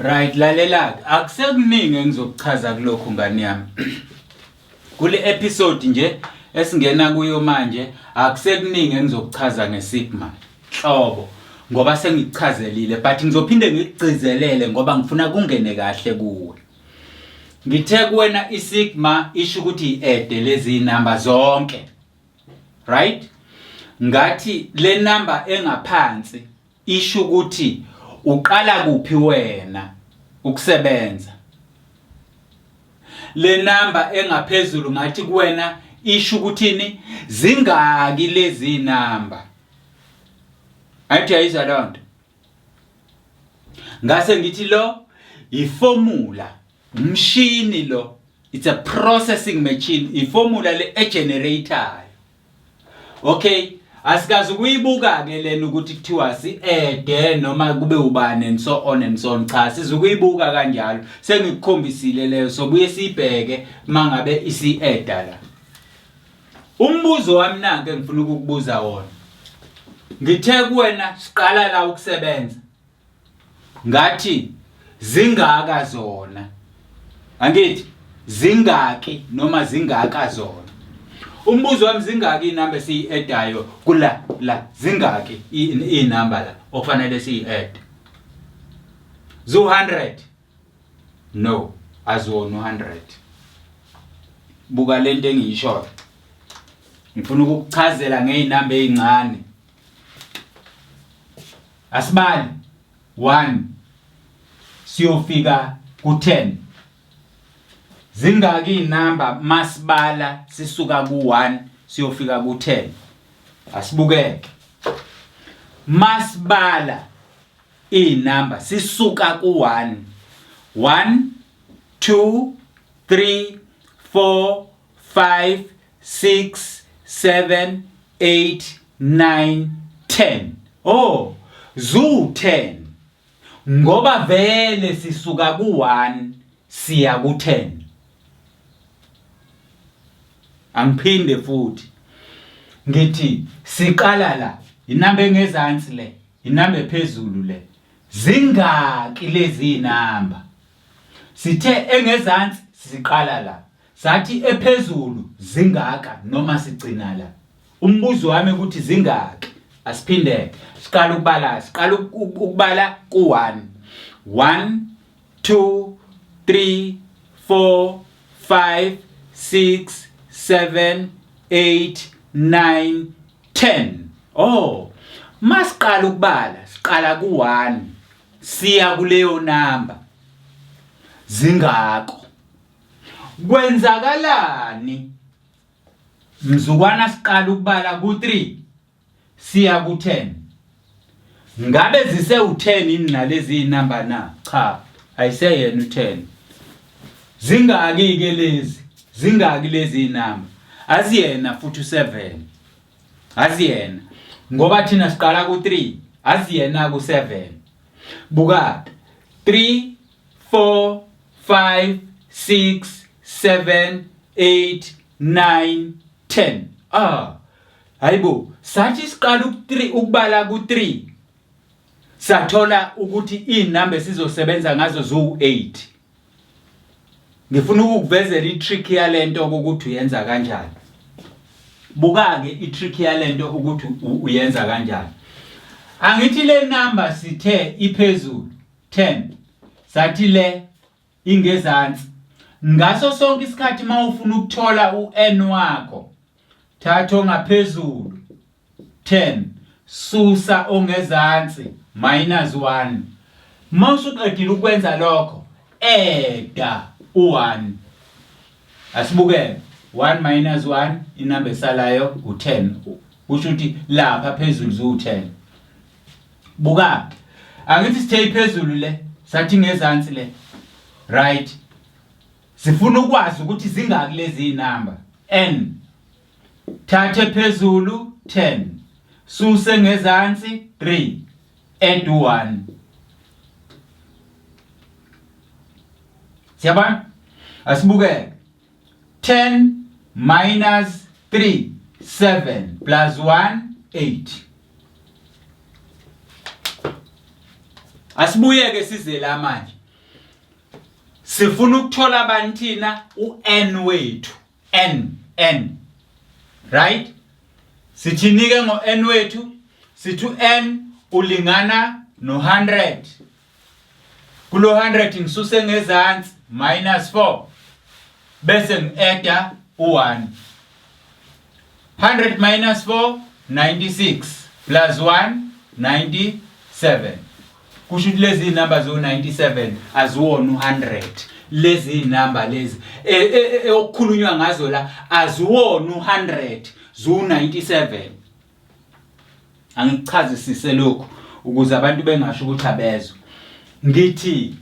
Right, lalela-ke akusekuningi engizokuchaza kulokhu ngane yami. Kule episode nje esingena kuyo manje akusekuningi engizokuchaza ngesigma nhlobo ngoba sengikuchazelile but ngizophinde ngikugcizelele ngoba ngifuna kungene kahle kuwe. Ngithe kuwena isigma isho ukuthi i-ede lezi namba zonke. Right? Ngathi le number engaphansi isho ukuthi uqala kuphi wena ukusebenza le number engaphezulu ngathi kuwena isho ukuthini zingaki lezi number ayithi ayizwa lonto ngase ngithi lo iformula umshini lo it's a processing machine iformula le egenerator Okay, asikaze ukuyibuka ke lena ukuthi kuthiwa si-ede noma kube ubani and so on and so on. Cha, sizukuyibuka kanjalo. Sengikukhombisile leyo, sobuye siyibheke mangabe isi-eda la. Umbuzo wami nanke engifuna ukukubuza wona. Ngithe kuwena siqala la ukusebenza. Ngathi zingaka zona. Angithi zingaki noma zingaka zona. Umbuzo wami zingaki inamba esiyi-edayo kula la zingaki inamba la okufanele siyi-add. Zu 100. No, aziwona u-100. Buka lento engiyishoyo. Ngifuna ukukuchazela ngey'namba ey'ncane. Asibali 1 siyofika ku-10. Zingaki inamba masibala sisuka ku-1 siyofika ku-10? Asibukeke. Masibala inamba sisuka ku-1. 1 2 3 4 5 6 7 8 9 10. Oh, zu 10. Ngoba vele sisuka ku-1 siya ku-10. Angiphinde futhi. Ngithi siqala la, inamba engezansi le, inamba ephezulu le. Zingaki lezi inamba? Sithe engezansi siqala la. Sathi ephezulu zingaka noma sigcina la. Umbuzo wami ukuthi zingaki? Asiphindeke. Siqala ukubala, siqala ukubala ku-1. 1 2 3 4 5 6 7 8 9 10. Oh, masiqala ukubala, siqala ku-1 siya kuleyo number. Zingako. Kwenzakalani mzukwana siqala ukubala ku-3 siya ku-10? Ngabe zisewu-10 yini nalezi iy'namba na? Cha, ayiseyena u-10. Zingaki-ke lezi? Zingaki lezi iy'namba? Aziyena futhi u-7. Aziyena. Ngoba thina siqala ku-3, aziyena ku-7. Buka 3 4 5 6 7 8 9 10. Ah, hayibo, sathi siqala u3 ukubala ku3 sathola ukuthi inamba esizosebenza ngazo ziwu8. Ngifuna ukukuvezela itrick yalento ukuthi uyenza kanjani. Buka ke itrick yalento ukuthi uyenza kanjani. Angithi le number sithe iphezulu 10 sathi le ingezansi. Ngaso sonke isikhathi uma ufuna ukuthola u-n wakho, thatha ongaphezulu 10 susa ongezansi minus 1. Uma usuqedile ukwenza lokho, eda u-1. Asibukele 1 minus 1 inamba esalayo u-10, kusho ukuthi lapha phezulu ziwu-10. Buka, angithi sithe iphezulu le, sathi ngezansi le. Right, sifuna ukwazi ukuthi zingaki lezi inamba. N thathe phezulu 10 suse ngezansi 3 add 1. Siyabona? Asibukeke. 10 minus 3 7 plus 1 8. Asibuyeke size la manje. Sifuna ukuthola bani thina? U-n wethu. N, n, right? Sithini-ke ngo-n wethu? Sithi u-n ulingana no-100. Kulo 100 ngisuse ngezansi minus 4 bese ngi-eda u-1. 100 minus 4 96 plus 1 97. Kusho ukuthi lezi zinamba zo-97 aziwona u-100. Lezi zinamba lezi okukhulunywa ngazo la aziwona u-100, ziwu-97. Angikuchazisise lokhu ukuze abantu bengasho ukuthi abezwa. Ngithi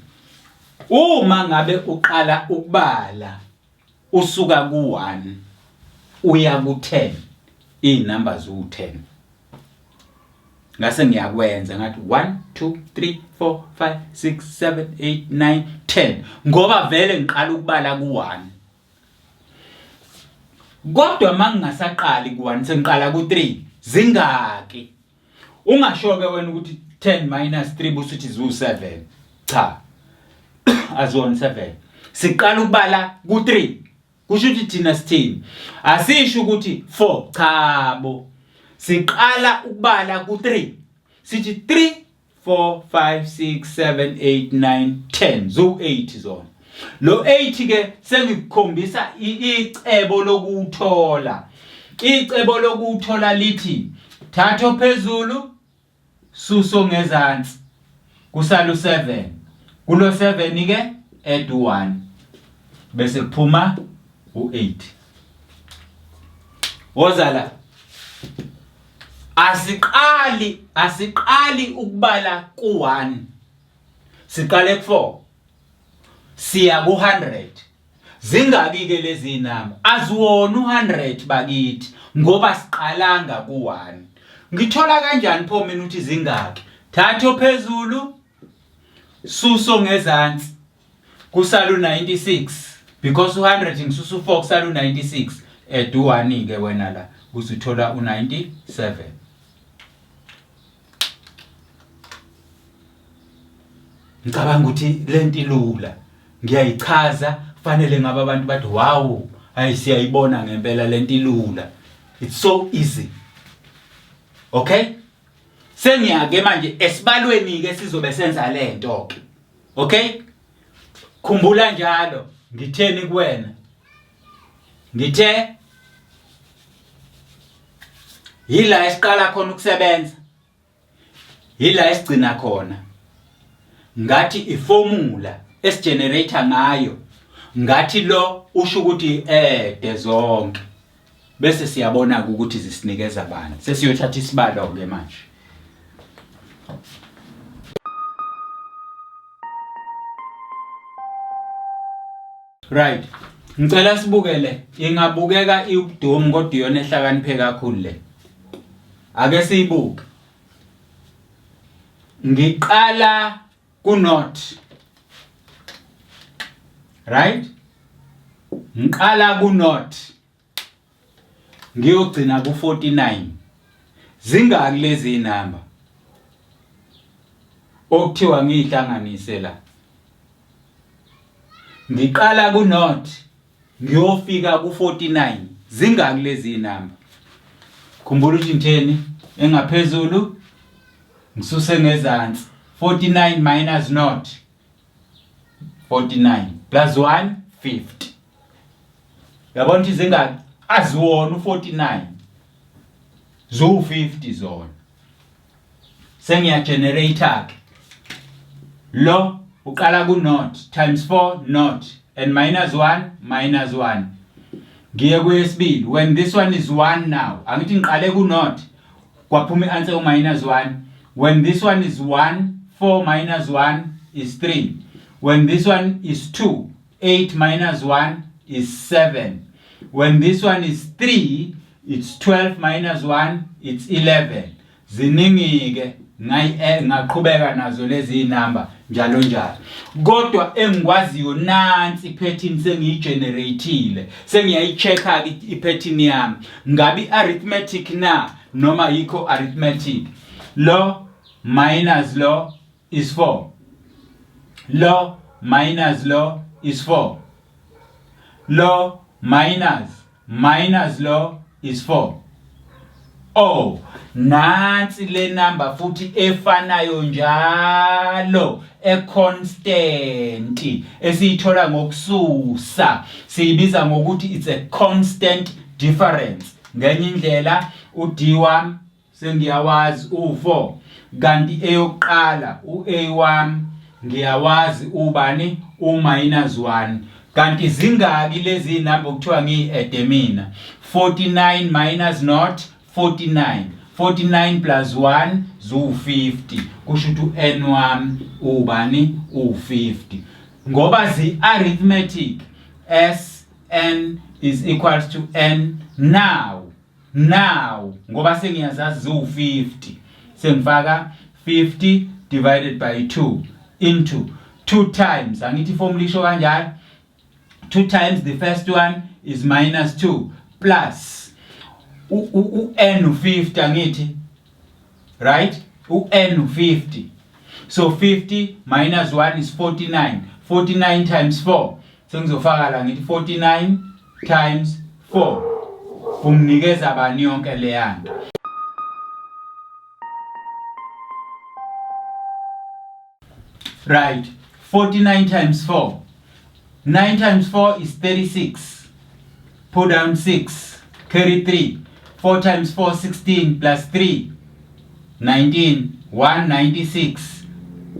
uma ngabe uqala ukubala usuka ku-1 uya ku-10, iy'namba ziwu-10. Ngase ngiyakwenza ngathi 1 2 3 4 5 6 7 8 9 10, ngoba vele ngiqala ukubala ku-1. Kodwa mangingasaqali ku-1, sengiqala ku-3, zingaki? Ungasho-ke wena ukuthi 10 minus 3 busuthi ziwu-7. Cha, aziwona 7. Siqala ukubala ku-3. Kusho ukuthi thina sithini? Asisho ukuthi 4, cha bo. Siqala ukubala ku-3. Sithi 3 4 5 6 7 8 9 10, ziwu-8 zona. Lo 8 ke sengikukhombisa icebo lokuthola. Icebo lokuthola lithi thatha phezulu suso ngezansi, kusala u7. Kulo 7 ke add u1 bese kuphuma u8. Woza la. Asiqali ukubala ku1, siqale ku4 siya ku100. Zingaki ke lezi inamba? Aziwona u100 bakithi, ngoba siqalanga ku1. Ngithola kanjani pho mina ukuthi zingaki? Thatha phezulu suso ngezansi, kusala u96, because u100 ngisusa u4 kusala u96. Add u1 ke wena la uzuthola u97. Ngicabanga ukuthi lento ilula, ngiyayichaza, fanele ngabe abantu bathi wow, hayi siyayibona ngempela lento ilula. It's so easy. Okay, sengiyake manje esibalweni ke sizobe senza lento ke. Okay, khumbula njalo ngitheni kuwena? Ngithe yila esiqala khona ukusebenza, yila esigcina khona. Ngathi iformula esigenerator ngayo, ngathi lo usho ukuthi ede zonke, bese siyabona ukuthi zisinikeza bani. Sesiyothatha isibalo ke manje. Right. Ngicela sibukele, ingabukeka iwubudomu kodwa iyona ehlakaniphe kakhulu le. Ake siyibuke. Ngiqala ku not. Right? Ngiqala ku not. Ngiyogcina ku 49. Zingaki lezi inamba okuthiwa ngiyihlanganise la? Ngiqala ku not ngiyofika ku 49. Zingaki lezi inamba? Khumbula ukuthi ngitheni? Engaphezulu ngisuse ngezansi. 49 minus not 49 plus 1 50. Yabona ukuthi zingaki? Aziwona u49, ziwu50 zona. Sengiya generator ke. Lo uqala ku not times 4 not and minus 1 minus 1. Ngiye kwesibili, when this one is 1 now, angithi ngiqale ku not kwaphuma i-answer u minus 1. When this one is 1, 4 minus 1 is 3. When this one is 2, 8 minus 1 is 7. When this one is 3, it's 12 minus 1, it's 11. Ziningi-ke, ngaqhubeka nazo lezi inamba njalo njalo, kodwa engikwaziyo nansi iphethini sengiyigenerateile, sengiyayi-check-a-ke iphethini yami, ngabe i-arithmetic na noma yikho arithmetic. Lo minus lo is 4, lo minus lo is 4. Lo minus minus lo is 4. Oh, nansi le number futhi efanayo njalo e-constant esiyithola ngokususa siyibiza ngokuthi it's a constant difference. Ngenye indlela u-D1 sengiyawazi u4 kanti eyokuqala u-A wami ngiyawazi ubani u-minus 1 kanti zingaki lezi number okuthiwa ngiyi-ede mina 49 minus not 49 49 plus 1 ziwu-50 kusho ukuthi u-n wami ubani u-50 ngoba zi-arithmetic s n is equals to n now now ngoba sengiyazazi ziwu-50 sengifaka 50 divided by 2 into 2 times angithi formula isho kanjalo 2 times the first one is minus 2 plus u-n u-50 angithi right u-n u-50 so 50 minus 1 is 49 49 times 4 sengizofaka la ngithi 49 times 4 unginikeza bani yonke leyanto right 49 times 4 9 times 4 is 36 put down 6 carry 3 4 times 4 16 plus 3 19 196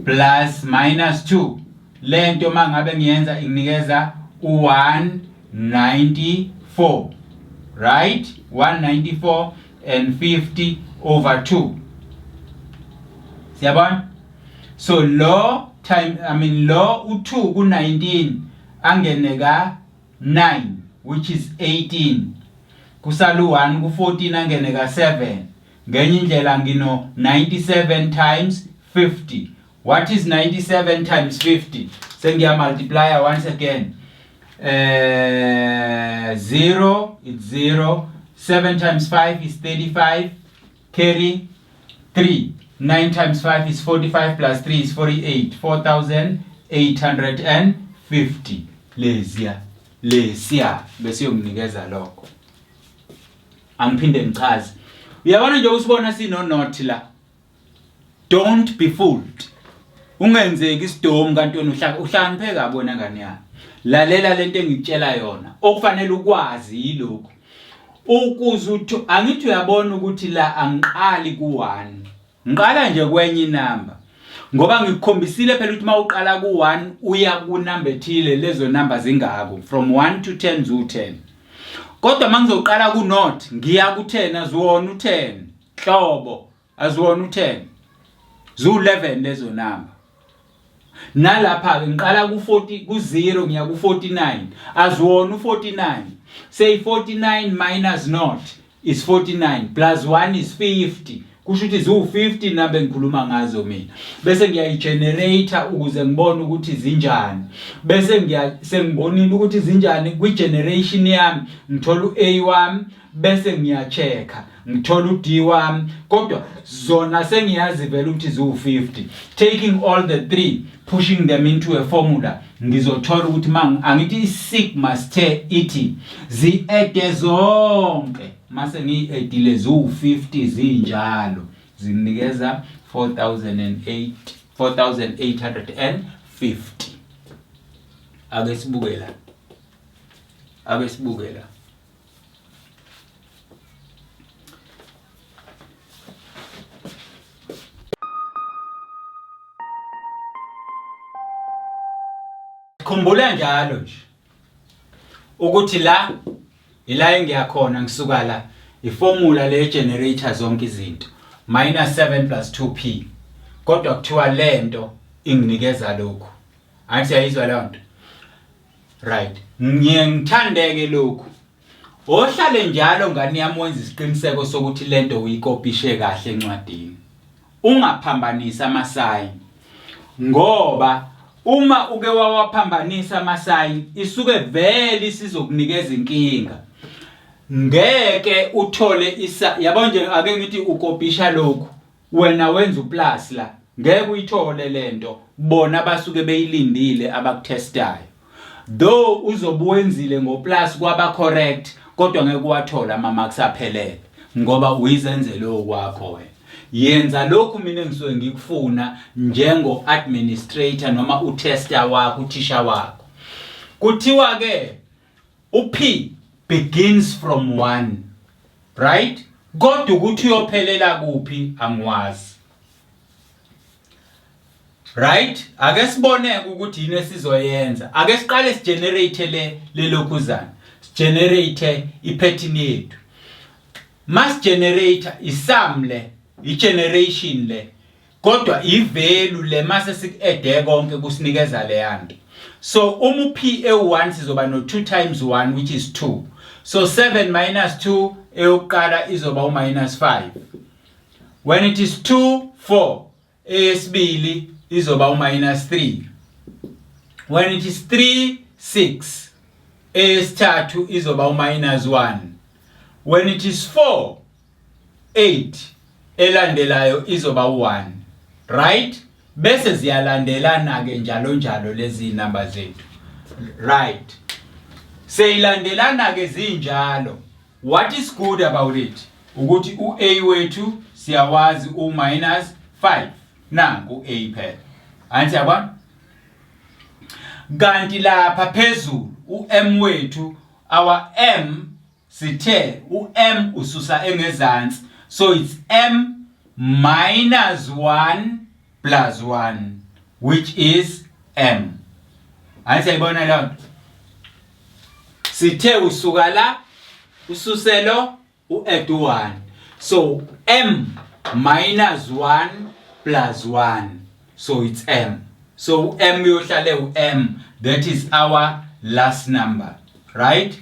plus minus 2 lento mangabe ngiyenza inginikeza u194 right 194 and 50 over 2 siyabona so lo time i mean lo u2 ku19 angene ka 9 which is 18 kusala u1 ku14 angene ka 7 ngenye indlela ngino 97 times 50 What is 97 times 50? Sengiya multiplier once again. 0, it's 0. 7 times 5 is 35. Carry 3. 9 times 5 is 45 plus 3 is 48. 4850. Leziya. Lesiya. Bese yonginikeza lokho. Angiphinde ngichaze. Uyabona nje usibona sino not la. Don't be fooled. Ungenzeki isidomu kanti wena uhlakaniphe kabi wena ngane yami. Lalela lento engikutshela yona. Okufanele ukwazi yilokhu. Ukuze uthi angithi uyabona ukuthi la angiqali ku1. Ngiqala nje kwenye inamba. Ngoba ngikukhombisile phela ukuthi mawuqala ku1 uya ku number ethile lezo number zingako from 1 to 10 zu 10. Kodwa mangizoqala ku not ngiya ku 10 aziwona u10. Hlobo aziwona u10 zu-11 lezo namba nalapha-ke ngiqala ku-40 ku-0 ngiya ku-49 aziwona u-49 say 49 minus not is 49 plus 1 is 50 kusho ukuthi ziwu-50 number engikhuluma ngazo mina bese ngiyayi-generator ukuze ngibone ukuthi zinjani bese ngiya sengibonile ukuthi zinjani kwi-generation yami ngithola u-A wami bese ngiya-check-a ngithola u-D wami kodwa zona sengiyazi vele ukuthi ziwu-50 taking all the three pushing them into a formula ngizothola ukuthi mang angithi i-sigma sithe ithi zi-ede zonke mase ngiyi-edile ziwu-50 zinjalo zinginikeza 4008 4850 ake sibuke la ake sibuke la Khumbula njalo nje ukuthi la ila engiyakhona ngisuka la iformula le generator zonke izinto minus 7 plus 2p kodwa kuthiwa lento inginikeza lokhu angithi yayizwa leyo nto right ngiye ngithandeke lokhu Ohlale njalo ngane yami wenza isiqiniseko sokuthi lento uyikopishe kahle encwadini. Ungaphambanisi amasayini. Ngoba uma uke wawaphambanisa amasayini isuke vele isizokunikeza inkinga. Ngeke uthole isa yabo nje ake ngithi ukopisha lokhu wena wenza uplus la ngeke uyithole lento bona basuke beyilindile abakutestayo. Though uzobe wenzile ngo-plus kwaba correct kodwa ngeke uwathola ama-marks aphelele ngoba uyizenzele okwakho wena. Yenza lokhu mina engisuke ngikufuna njengo-administrator noma utester wakho, uthisha wakho. Kuthiwa-ke uP begins from 1 right? Kodwa ukuthi uyophelela kuphi angiwazi. Right? Ake sibone ukuthi yini esizoyenza. Ake siqale sigenerate le lelokhuzana. Sigenerate ipattern yethu. Mass generator isum le, igeneration le. Kodwa ivalue le mase sikuede konke kusinikeza leyanto. So uma uP ewu1 sizoba no 2 times 1 which is 2. So 7 minus 2 eyokuqala izoba u minus 5. When it is 2 4 eyesibili izoba u minus 3. When it is 3 6 eyesithathu izoba u minus 1. When it is 4 8 elandelayo izoba u1 right bese ziyalandelana ke njalo njalo lezi number zethu right seyilandelana ke zinjalo what is good about it ukuthi u-a wethu siyawazi u-minus 5 nanku u-a phela angithi yabona kanti lapha phezulu u-m wethu our m Sithe u-m ususa engezansi so it's m minus 1 plus 1 which is m. Hayi siyayibona leyo nto. Sithe usuka la ususelo u-add 1. So m minus 1 plus 1 so it's m. So m uyohlale u-m that is our last number right?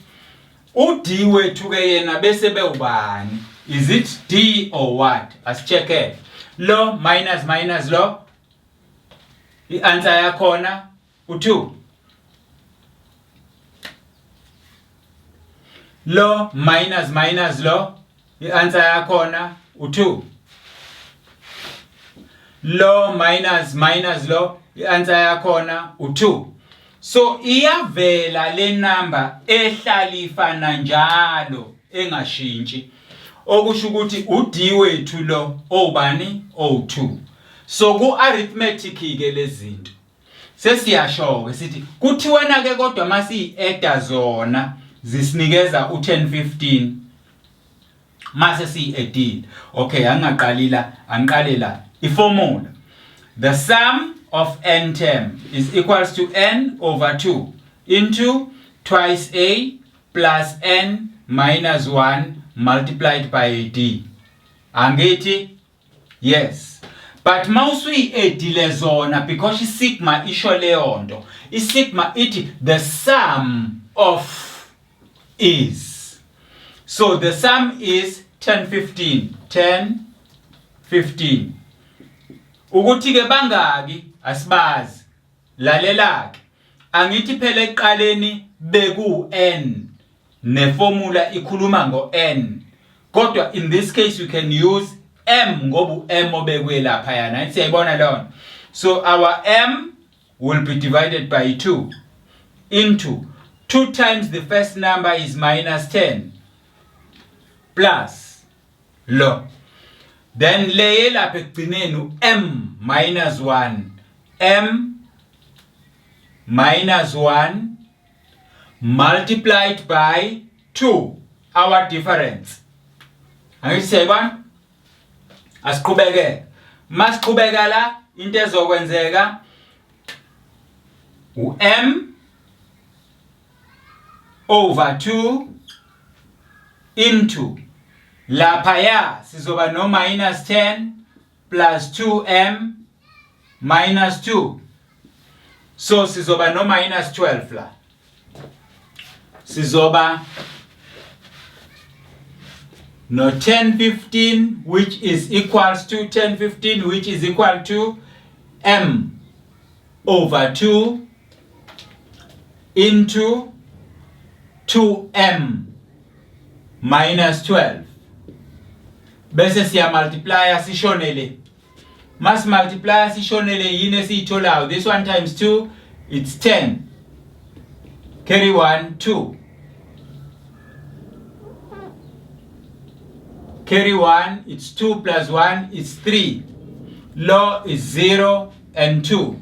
U-D wethu ke yena bese bewubani? Is it D or what? Asicheck-e. Lo minus minus lo. I-answer yakhona u-2. Lo minus minus lo. I-answer yakhona u-2. Lo minus minus lo i-answer yakhona u-2. So iyavela le number ehlala ifana njalo engashintshi. Okusho ukuthi u-D wethu lo owubani owu-2. So ku-arithmetic ke lezinto. Sesiyasho ke sithi kuthiwana ke kodwa masiyi-adda zona zisinikeza u-10 15. Mase siyi-addile. Okay, angingaqali la, angiqale la. Iformula. The sum of n term is equals to n over 2 into twice a plus n minus 1 multiplied by d. Angithi? Yes. But mawusuyi-addile zona because isigma isho leyo nto. Isigma ithi the sum of is. So the sum is 10 15. 10 15. Ukuthi ke bangaki asibazi. Lalela ke. Angithi phela ekuqaleni beku n neformula ikhuluma ngo n. Kodwa in this case you can use m ngoba u-m obekwe lapha yana. Siyayibona leyo. So our m will be divided by 2 into 2 times the first number is minus 10 plus lo then leye lapha ekugcineni u-m minus 1 m minus 1 multiplied by 2 our difference angithi siyayibona Asiqhubeke. Masiqhubeka la into ezokwenzeka u-m over 2 into laphaya sizoba no minus 10 plus 2m minus 2 so sizoba no minus 12 la sizoba no 1015 which is equals to 1015 which is equal to m over 2 into 2m minus 12 bese siya multiplier sishonele Mas multiplier sishonele yini esiyitholayo? This one times 2 it's 10. Carry 1 2. Carry 1, it's 2 plus 1 is 3. Lo is 0 and 2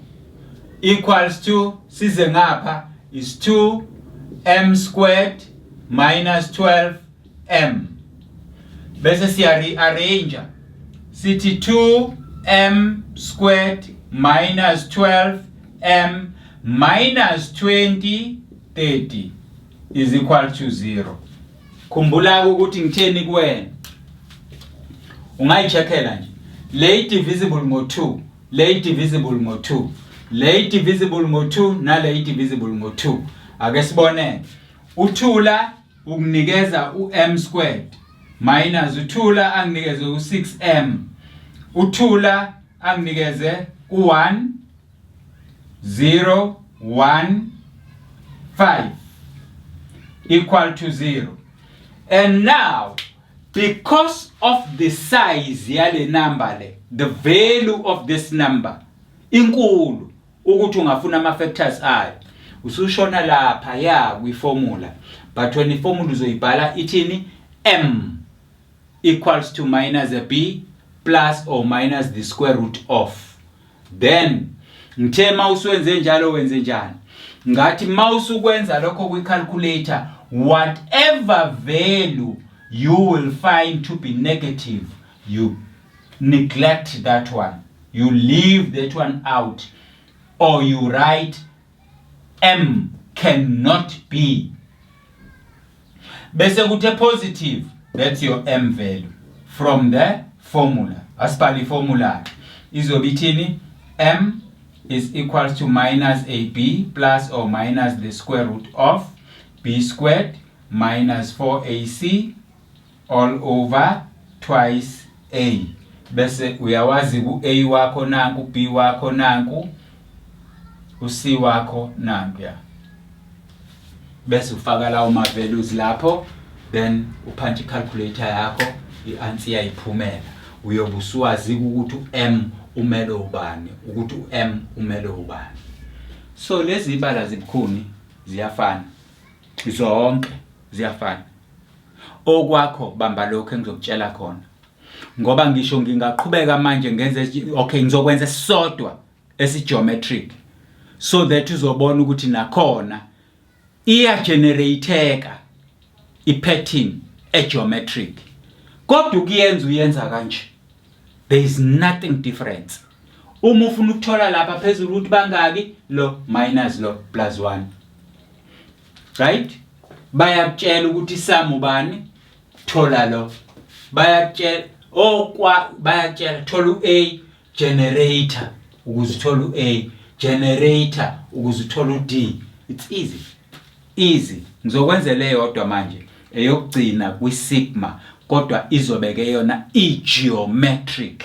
equals to, size ngapha, is 2 m squared minus 12 m. Bese siya rearrange, sithi 2 m squared minus 12 m minus 20 30 is equal to 0. Khumbula ukuthi ngitheni kuwena, ungayi-checkela nje le divisible ngo-2, le divisible ngo-2, le divisible ngo-2, nale divisible ngo-2. Ake sibone u-2 la ukunikeza u-m squared minus u-2 la anginikeze u-6m, u-2 la anginikeze u-1 0 1 5 equal to 0. And now, because of the size yale number le, the value of this number inkulu ukuthi ungafuna ama factors ayo, usushona lapha ya kwi-formula. But when i-formula uzoyibhala ithini? M equals to minus a b plus or minus the square root of. Then ngithe mawusuwenze njalo, wenze njani? Ngathi mawusukwenza lokho kwi-calculator, whatever value you will find to be negative, you neglect that one, you leave that one out, or you write m cannot be, bese kuthe positive. That's your m value from the formula. Asibhale iformula, izobe ithini? M is equal to minus ab plus or minus the square root of b squared minus 4ac all over twice a. Bese uyawazi ku-a wakho nanku, b wakho nanku, u-c wakho nanku, bese ufaka lawo ma-values lapho, then upunch i-calculator yakho, i-answer iyayiphumela. Uyobe usuwazi ukuthi u-m umele ubani, ukuthi u-m umele ubani. So lezi ibala zibukhuni, ziyafana zonke, ziyafana. Okwakho bamba lokho engizokutshela khona, ngoba ngisho ngingaqhubeka manje ngenze, okay, ngizokwenza sodwa esi-geometric so that uzobona ukuthi nakhona iyagenerateka i-pattern egeometric, kodwa ukuyenza uyenza kanje, there is nothing difference. Uma ufuna ukuthola lapha phezulu ukuthi bangaki, lo minus lo plus 1, right? Bayakutshela ukuthi sum ubani, thola lo. Bayakutshela okwa, bayakutshela thola u-A, generator ukuze uthole u-A, generator ukuze uthole u-D. It's easy, easy. Ngizokwenzela eyodwa manje eyokugcina kwi-sigma, kodwa izobeke yona i-geometric.